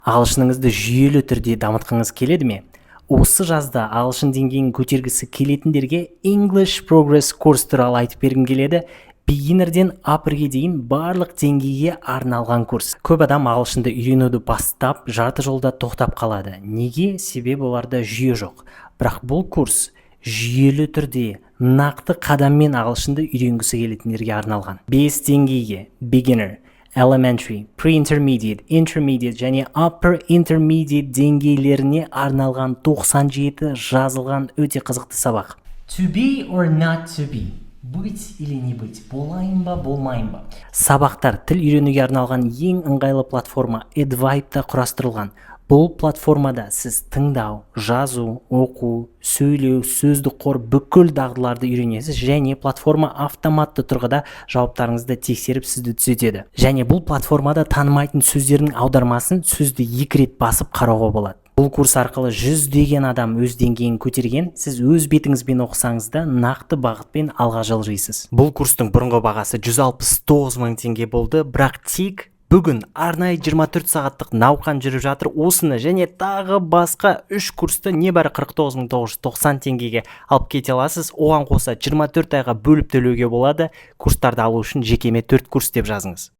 Ағылшыныңызды жүйелі түрде дамытқыңыз келеді ме? Осы жазда ағылшын деңгейін көтергісі келетіндерге English Progress курс туралы айтып бергім келеді. Beginner-ден upper-ге дейін барлық деңгейге арналған курс. Көп адам ағылшынды үйренуді бастап, жарты жолда тоқтап қалады. Неге? Себебі оларда жүйе жоқ. Бірақ бұл курс жүйелі түрде, нақты қадаммен ағылшынды үйренгісі келетіндерге арналған. Бес деңгейге: beginner, elementary, pre-intermediate, intermediate және upper intermediate деңгейлеріне арналған 97 жазылған өте қызықты сабақ. To be or not to be. Быть или не быть. Болайын ба, болмайын ба. Сабақтар тіл үйренуге арналған ең ыңғайлы платформа Edvibe-та құрастырылған. Бұл платформада сіз тыңдау, жазу, оқу, сөйлеу, сөздік қор, бүкіл дағдыларды үйренесіз және платформа автоматты тұрғыда жауаптарыңызды тексеріп, сізді түзетеді. Және бұл платформада танымайтын сөздердің аудармасын сөзді екі рет басып қарауға болады. Бұл курс арқылы жүздеген адам өз деңгейін көтерген. Сіз өз бетіңізбен оқысаңыз да, нақты бағытпен алға жылжисыз. Бұл курстың бұрынғы бағасы 169 мың теңге болды, бірақ тек бүгін арнайы 24 сағаттық науқан жүріп жатыр. Осыны және тағы басқа үш курсты небәрі 49 990 теңгеге алып кете аласыз. Оған қоса 24 айға бөліп төлеуге болады. Курстарды алу үшін жекеме «төрт курс» деп жазыңыз.